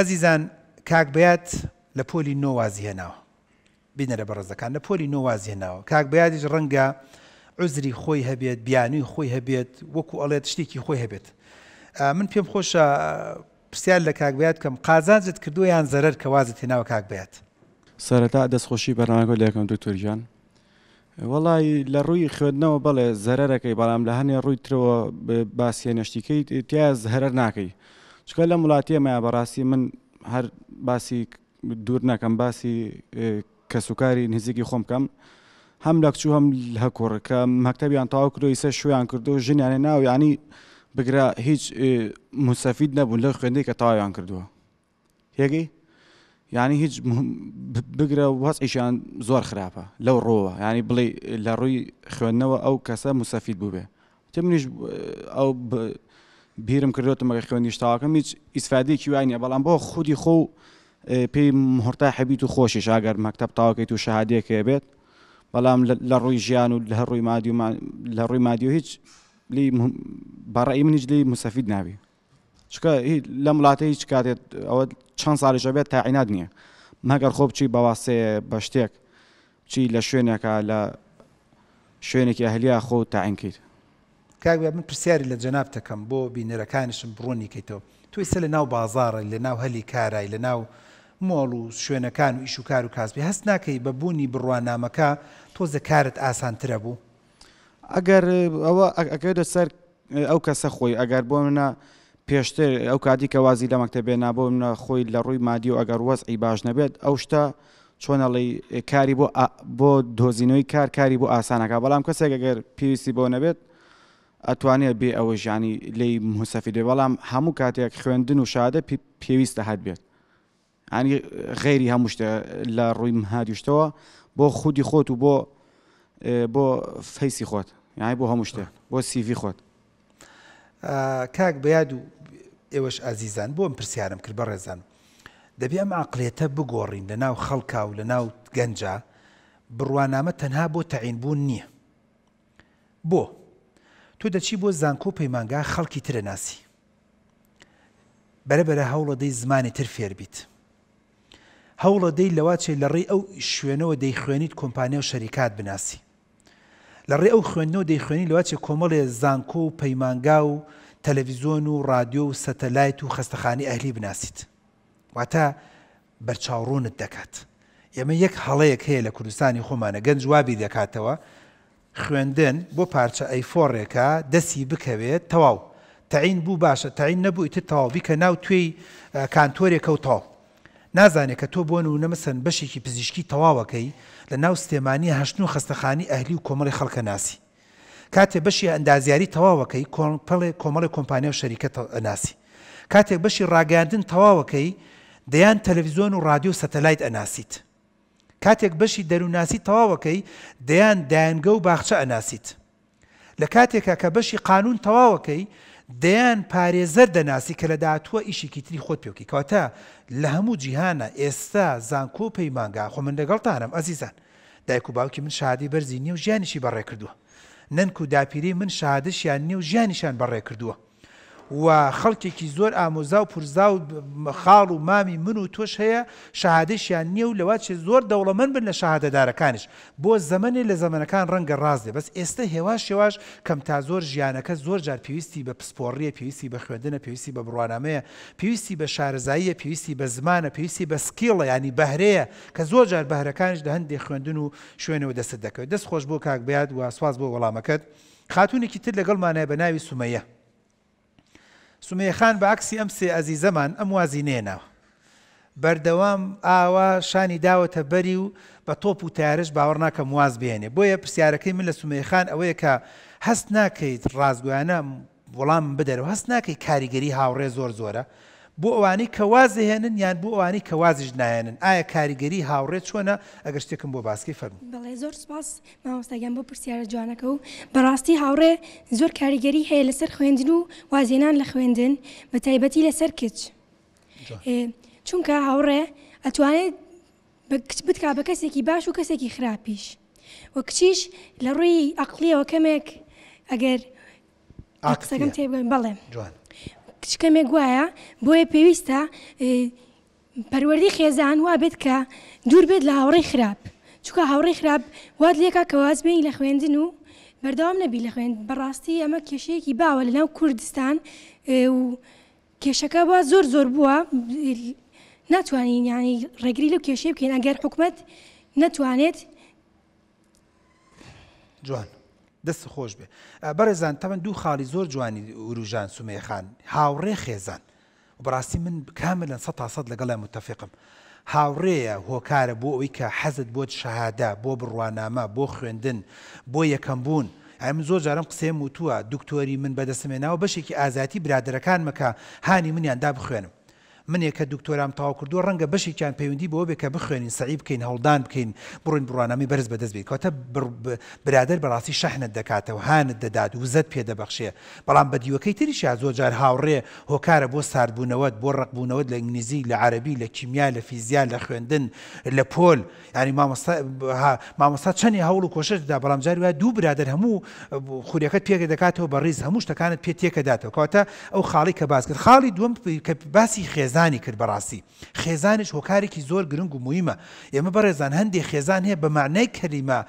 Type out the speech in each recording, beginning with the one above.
ئەزیزان کاک بەیات لە پۆلی نۆ وازی هێناوە. بینەرە بەڕێزەکان لە پۆلی نۆ وازی هێناوە. کاک بەیادیش ڕەنگە عوزری خۆی هەبێت، بیانووی خۆی هەبێت، وەکو ئەڵێت شتێکی خۆی هەبێت. من پێم خۆشە پرسیار لە کاک بەیاد بکەم قازانجت کردووە یان زەرەر کە وازت هێناوە کاک بەیاد؟ سەرەتا دەستخۆشی بەرنامەکەو لێکەم دکتۆر گیان. وەڵای لە ڕووی خوێندنەوە بەڵێ زەرەرەکەی بەڵام لە هەنێ ڕووی ترەوە باسی هەنێ شتیکەی تیا زەرەر ناکەی چونکە لەم وڵاتی ئێمەیا بەڕاستی من هەر باسی دوور نەکەم باسی کەسوکاری نزیکی خۆم بکەم هەم لە کچ و هەم لە کوڕ کە مەکتەبیان تەواو کردو ئیسە شویان کردو ژنیان ناو یعنی بگرە هیچ موسەفید نەبوون لەو خوێندەی کە تەواویان کردووە تێگەی یعنی هیچ بگرە وەزعیشیان زۆر خراپە لەو ڕۆوە یعنی بڵێ لە ڕووی خوێندنەوە ئەو کەسە موسەفید بووبێ تێ منیش ئەو بیرم کردوتم ئەگەر خوێندیش تاواکەم هیچ ئیسفادەیەکی وای نییە بەڵام بۆ خودی خۆ و پێی مهرتاحە بیت و خۆشیش ئەگەر مەکتەب تاواکەیت و شەهادەیەک هەیە بێت بەڵام لە ڕووی ژیان و لە ڕووی مادی و لە ڕووی مادی و هیچ لی بەڕێی منیش لی موسەفید نابی چونکە لەم وڵاتە هیچ کاتێک ئەوە چەند ساڵیشە بێت تاعینات نییە مەگەر خۆ بچی بەواسێ بە شتێک بچی لە شوێنێکا لە شوێنێکی ئەهلیا خۆ تاعین کەیت. کاک بیا من پرسیاری لە جەنابت ئەکەم بۆ بینەرەکانیشم ڕوونی کەیتەوە تۆ ئیستا لە ناو بازاڕی لە ناو هەلی کارای لە ناو مۆڵ و شوێنەکان و ئیش و کار و کاسبی هەست ناکەی بە بوونی بڕوانامەکە تۆزێ کارت ئاسانترە بوو؟ ئەگەر ئەوە ئەکەوێتە سەر ئەو کەسە خۆی ئەگەر بۆ منە پێشتر ئەو کاتی کە وازی لە مەکتەب بێنا بۆ منە خۆی لە ڕووی مادی و ئەگەر وەزعی باش نەبێت ئەو شتە چۆن ئەڵێی کاری بۆ بۆ دۆزینەوەی کار کاری بۆ ئاسانەکە بەڵام کەسێک ئەگەر پێویستی بۆ نەبێت ئەتوانێت بێ ئەوە ژیانی لی موسەفید بێ بەڵام هەموو کاتێک خوێندن و شادە پێویستە هەت بێت یانی غەیری هەموو شتێ لە ڕووی مهادیشتەوە بۆ خودی خۆت و بۆ بۆ فەیسی خۆت یانی بۆ هەموو شتێک بۆ سیڤی خۆت. کاک بەیاد و ئێوەش ئازیزان بۆ ئەم پرسیارم کرد بەڕێزان دەبێ ئەم عەقڵیەتە بگۆڕین لە ناو خەڵکا و لە ناو گەنجا بڕوانامە تەنها بۆ تەعین بوون نییە بۆ تۆ دەچی بۆ زانکۆ و پەیمانگا خەڵکی ترە ناسی بەرە بەرە هەوڵەدەی زمانی تر فێر بیت. هەوڵەدەی لەواچێ لە ڕێی ئەو شوێنەوە دەیخوێنیت کۆمپانیا و شەریکات بناسی. لە ڕێی ئەو خوێندنەوە دەیخوێنی لەواچێ کۆمەڵێ زانکۆ و پەیمانگا و تەلەڤیزۆن و ڕادیۆ و سەتەلایت و خەستەخانەی ئەهلی بناسیت. واتە بەرچاوڕوونت دەکات. ئێمە یەک هەڵەیەک هەیە لە کوردستانی خۆمانە گەنج وا بیر دەکاتەوە خوێندن بۆ پارچە ئەیفۆڕێکە دەسی بکەوێت تەواو تەعین بوو باشە تەعین نەبوو ئیتر تەواو بیکە ناو توێی کانتۆرێکە و تەواو نازانێ کە تۆ بۆ نمونە مەسەن بەشێکی پزیشکی تەواوەکەی لە ناو سلێمانی هەشتن و خەستەخانی ئەهلی و کۆمەڵی خەڵکە ناسی کاتێ بەشی ئەندازیاری تەواوەکەی کۆمەڵێ کۆمەڵێ کۆمپانیا و شەریکە ئەناسی کاتێک بەشی ڕاگەیاندن تەواوەکەی دەیان تەلەفزیۆن و ڕادیۆ و سەتەلایت ئەناسیت کاتێک بەشی دەروونناسی تەواوەکەی دەیان دایەنگە و باخچە ئەناسیت. لە کاتێکا کە بەشی قانوون تەواوەکەی دەیان پارێزەر دەناسی کە لە داهاتووە ئیشێکی تری خۆت پێ بکەی. کەواتە لە هەموو جیهانا ئێستا زانکۆ و پەیمانگا خۆ من لەگەڵتانم ئەزیزان دایک و باوکی من شەهادەی بەرزی نیە و ژیانیشی بەڕێ کردووە. نەنک و داپیرەی من شەهادەشیان نیە و ژیانیشیان بەڕێ کردووە. و خەڵکێکی زۆر ئامۆزا و پورزا و خاڵ و مامی من و تۆش هەیە شەهادەشیان نیە و لەواچێ زۆر دەوڵەمەند بن لە شەهادەدارەکانیش بۆ زەمەنێ لە زەمەنەکان ڕەنگە ڕاست بێ بەس ئێستە هێواش هێواش کەم تا زۆر ژیانەکە زۆر جار پێویستی بە پسپۆڕیە پێویستی بە خوێندنە پێویستی بە بڕوانامەیە پێویستی بە شارەزاییە پێویستی بە زمانە پێویستی بە skill ە یانی بەهرەیە کە زۆر جار بەهرەکانیش لە هەندێ خوێندن و شوێنەوە دەستت دەکەوێت دەست خۆش بۆ کاک بەیاد و سوپاس بۆ وەڵامەکەت. خاتوونێکی تر لەگەڵمانایە بە ناوی سومەیە. سومەیە خان بە عەکسی ئەم سێ ئەزیزەمان ئەم وازی نەیەناوە. بەردەوام ئاوا شانی داوەتە بەری و بە تۆپ و تەیارەش باوەڕ ناکەم واز بهێنێ. بۆیە پرسیارەکەی من لە سومەیە خان ئەوەیە کە هەست ناکەیت ڕاستگۆیانە وەڵامم بدەرەوە هەست ناکەی کاریگەری هاوڕێ زۆر زۆرە بۆ ئەوانەی کە واز دەهێنن یان بۆ ئەوانەی کە وازیش نایەنن ئایا کاریگەری هاوڕێ چۆنە ئەگەر شتێکم بۆ باسکەی فەرموو. بەڵێ زۆر سوپاس مامۆستا گیان بۆ پرسیارە جوانەکە و بەڕاستی هاوڕێ زۆر کاریگەری هەیە لەسەر خوێندن و وازهێنان لە خوێندن بە تایبەتی لەسەر کچ چونکە هاوڕێ ئەتوانێت کچ بتکا بە کەسێکی باش و کەسێکی خراپیش و کچیش لە ڕووی ئەقلیەوە کەمێک ئەگەر قسەکەم تێبگەن بەڵێ کچ کەمێک وایە بۆیە پێویستە. پەروەردەی خێزان وا بێت کە دوور بێت لە هاوڕێی خراپ چونکە هاوڕێی خراپ وات لێکا کە واز بێنی لە خوێندن و بەردەوام نەبی لە خوێند بەڕاستی ئەمە کێشەیەکی باوە لەناو کوردستان و کێشەکە وا زۆر زۆر بووە ناتوانین یانی ڕێگری لەو کێشەیە بکەین ئەگەر حکومەت نەتوانێت جوان دەست خۆش بێ بەڕێزان تەمەن دوو خاڵی زۆر جوانی وروژان سومەیە خان هاوڕێ خێزان بەڕاستی من کاملا سە تا سەد لەگەڵیان متفقم هاوڕێیە هۆکارە بۆ ئەوەی کە حەزت بۆت شەهادە بۆ بڕوانامە بۆ خوێندن بۆ یەکەم بوون یانی من زۆر جارم قسەیەم وتووە دکتۆری من بەدەستم هێناوە بەشێکی ئازایەتی برادەرەکانمە کە هانی منیان دا بخوێنم منێک کە دکتۆرام تەواو کردووە ڕەنگە بەشێکیان پەیوەندی بەوە بێت کە بخوێنین سەعی بکەین هەوڵدان بکەین بڕۆین بڕوانامەی بەرز بەدەست بێنین کەواتە برادەر بەڕاستی شەحنت دەکاتەوە هانت دەدات وزەت پێ دەبەخشێ بەڵام بە دیوەکەی تریشیا زۆر جار هاوڕێ هۆکارە بۆ ساردبوونەوەت بۆ ڕەقبوونەوەت لە ئینگلیزی لە عەرەبی لە کیمیا لە فیزیا لە خوێندن لە پۆل یانی مامۆستا ها مامۆستا چەنێ هەوڵ و کۆشش دەدا بەڵام جاری وایە دوو برادەر هەموو خوریەکەت پێ دەکاتەوە بە ڕیز هەموو شتەکانت پێ تێکەداتەوە کەواتە ئەو خاڵی کە باس کرد خاڵی دووەم کە باسی خێزانی کرد بەڕاستی خێزانیش هۆکارێکی زۆر گرنگ و مویمە ئێمە بەڕێزان هەندێک خێزان هەیە بە معنای کەلیمە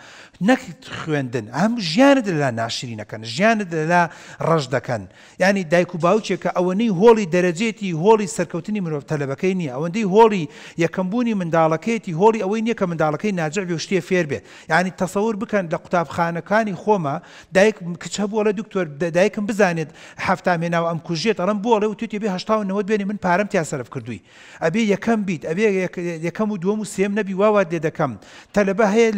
نەک خوێندن هەم ژیانت لەلا ناشرینەکەن ژیانت لەلا ڕەش دەکەن یانی دایک و باوکێک کە ئەوەنەی هۆڵی دەرەجێتی هۆڵی سەرکەوتنی مرۆڤ تەلەبەکەی نیە ئەوەندەی هۆڵی یەکەم بوونی منداڵەکەیەتی هۆڵی ئەوەی نیە کە منداڵەکەی ناجع بێ و شتێ فێر بێ یانی تەسەور بکەن لە قوتابخانەکانی خۆما دایک کچ هەبوو ئەڵێ دکتۆر دایکم بزانێت حەفتام هێناوە ئەمکوژێت ئەڵێم بۆ ئەڵێ وتویەتی ئەبێ هەشتا و نەوەد بێنی من پارەم تیا سەرف کردووی ئەبێ یەکەم بیت ئەبێ یەکەم و دووەم و سێیەم نەبی وا وات لێ دەکەم تەلەبە هەیە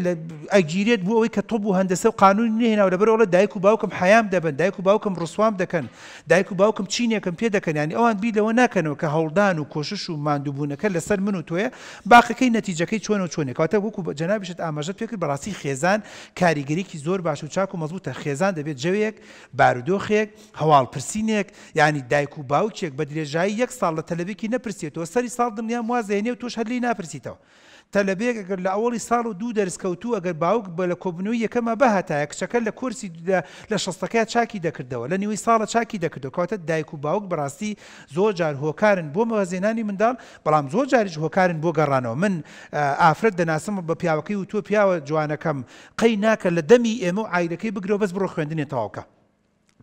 ئەگیرێت بۆ ئەوەی کە طب و هەندەسە و قانونی نەهێناوە لەبەر ئەوڵێ دایک و باوکم حەیام دەبەن دایک و باوکم ڕسوام دەکەن دایک و باوکم چینێکم پێ دەکەن یانی ئەوان بیر لەوە ناکەنەوە کە هەوڵدان و کۆشش و ماندووبوونەکە لەسەر من و تۆیە باقەکەی نەتیجەکەی چۆنە و چۆنیە کەواتە وەکو جەنابیشت ئاماژەت پێ کرد بەڕاستی خێزان کاریگەریی زۆر باش و چاک و مەزبووتە خێزان دەبێت جەوێک بارودۆخێک هەواڵپرسینێک، یانی دایک و باوکێک بە درێژایی یەک ساڵ لە تەلەبێکی نەپرسێتەوە، سەری ساڵ دڵنیام واز دەهێنێ و تۆش هەر لێی ناپرسیتەوە. تەلەبێک ئەگەر لە ئەوەڵی ساڵ و دوو دەرس کەوتوو، ئەگەر باوک بە لە کۆبوونەوەی یەکەما بهاتایە، کچەکە لە کۆرسی لە شەستەکەیا چاکی دەکردەوە، لە نیوەی ساڵە چاکی دەکردەوە. کەواتە دایک و باوک بەڕاستی زۆر جار هۆکارن بۆ وازهێنانی منداڵ، بەڵام زۆر جاریش هۆکارن بۆ گەڕانەوە. من ئافرەت دەناسم بە پیاوەکەی وتووە پیاوە جوانەکەم قەی ناکە لە دەمی ئێمە و عایلەکەی بگرەوە بەس بڕۆ خوێندنێ تەواو کە.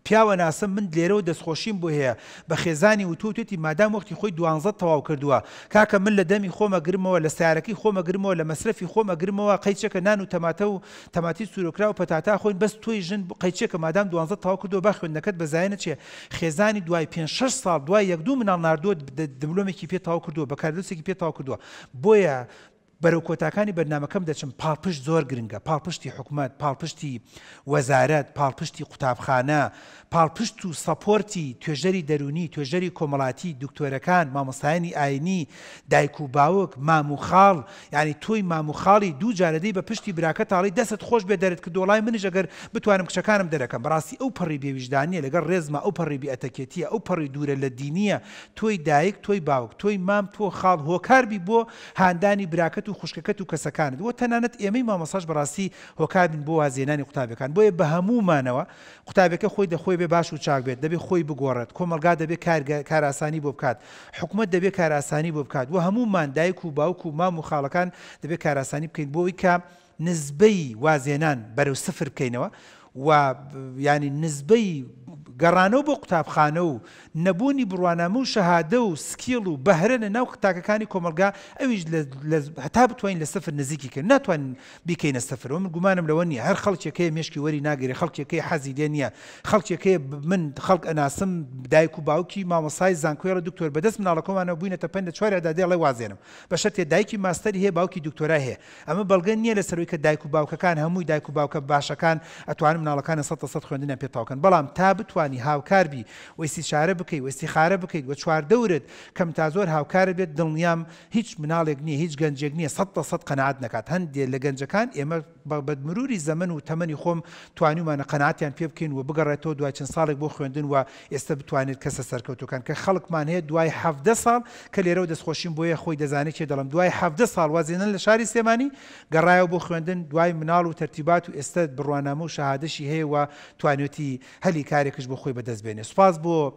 پیاوە ناسم من لێرەوە دەستخۆشیم بۆ هەیە بە خێزانی وتووە وتوێتی مادام وەختی خۆی دوانزەت تەواو کردووە کاکە من لە دەمی خۆم ئەگرمەوە لە سەیارەکەی خۆم ئەگرمەوە لە مەسرەفی خۆم ئەگرمەوە قەیچەکە نان و تەماتە و تەماتی سوورۆکراو پەتاتە ئەخۆین بەس تۆی ژن قەیچێکە مادام دوانزەت تەواو کردووە با خوێندنەکەت بە زایە نەچێ خێزانی دوای پێنج شەش ساڵ دوای یەک دوو مناڵ ناردووە دبلۆمێکی پێ تەواو کردووە بەکالۆریۆسێکی پێ تەواو کردووە بۆیە بەرەو کۆتاکانی بەرنامەکەم دەچم، پاڵپشت زۆر گرنگە، پاڵپشتی حکومەت، پاڵپشتی وەزارەت، پاڵپشتی قوتابخانە، پاڵپشت و سەپۆرتی توێژەری دەروونی، توێژەری کۆمەڵاتی، دکتۆرەکان، مامۆستایانی ئاینی، دایک و باوک، مام و خاڵ، یانی تۆی مام و خاڵی دوو جار ئەدەی بە پشتی براکەت ئاڵێی دەستت خۆش بێ دەرت کردووە وەڵای منیش ئەگەر بتوانم کچەکانم دەرەکەم بەڕاستی ئەو پەڕی بێ ویژدانیە لەگەڵ ڕێزما ئەو پەڕی بێ ئەتەکێتیە ئەو پەڕی دوورە لە دینیە تۆی دایک تۆی باوک تۆی مام تۆ خاڵ هۆکار بی بۆ هاندانی براکەت و خوشکەکەت و کەسەکانت وە تەنانەت ئێمەی مامۆستاش بەڕاستی هۆکار بین بۆ وازهێنانی قوتابیەکان بۆیە بەهەموومانەوە قوتابیەکە خۆی دەخۆی بێ باش و چاک بێت دەبێ خۆی بگۆڕێت کۆمەڵگا دەبێ کار کارئاسانی بۆ بکات حکومەت دەبێ کارئاسانی بۆ بکات وە هەموومان دایک و باوک و مام و خاڵەکان دەبێ کارئاسانی بکەین بۆ ئەوەی کە نزبەی وازهێنان بەرەو سفر بکەینەوە و یانی نزبەی گەڕانەوە بۆ قوتابخانە و نەبوونی بڕوانامە و شەهادە و skill و بەهرە لە ناو تاکەکانی کۆمەڵگا ئەویش لە هەتا بتوانین لە سفر نزیکی کەین ناتوانین بیکەینە سفر و من گومانم لەوە نییە هەر خەڵکێک هەیە مێشکی وەری ناگرێ خەڵکێک هەیە حەزی لێ نییە خەڵکێک هەیە من خەڵک ئەناسم دایک و باوکی مامۆستای زانکۆی ئەڵێ دکتۆر بەدەست مناڵەکەمانەوە بووینەتە پەند لە چوار ئیعدادی ئەڵێ وازێنم بە شەرتێ دایکی ماستەری هەیە باوکی دکتۆرای هەیە ئەمە بەڵگە نییە لەسەر ئەوەی کە دایک و باوکەکان هەمووی دایک و باوکە باشەکان ئەتوانن مناڵەکانیان سەد لە سەد خوێندنیان پێ تەواو کەن بەڵام تا بتوانی هاوکار بی و ئیستیشارە بکەی و ئیستیخارە بکەیت و چواردەورت کەم تا زۆر هاوکارت بێت دڵنیام هیچ مناڵێک نییە هیچ گەنجێک نییە سەد لە سەد قەناعەت نەکات هەندێ لە گەنجەکان ئێمە بە مروری زەمەن و تەمەنی خۆم توانیومانە قەناعەتیان پێ بکەین و بگەڕێتەوە دوای چەند ساڵێک بۆ خوێندن و ئێستا بتوانێت کەسە سەرکەوتوەکان کە خەڵکمان هەیە دوای 17 ساڵ کە لێرەوە دەستخۆشیم بۆیە خۆی دەزانێت کێ دەڵێم دوای 17 ساڵ وازهێنان لە شاری سلێمانی گەڕایەوە بۆ خوێندن دوای مناڵ و تەرتیبات و ئێستا بڕوانامە و شەهادەشی هەیە و توانیوتی هەلی کارێکش بۆ خۆی بەدەست بێنێ سوپاس بۆ.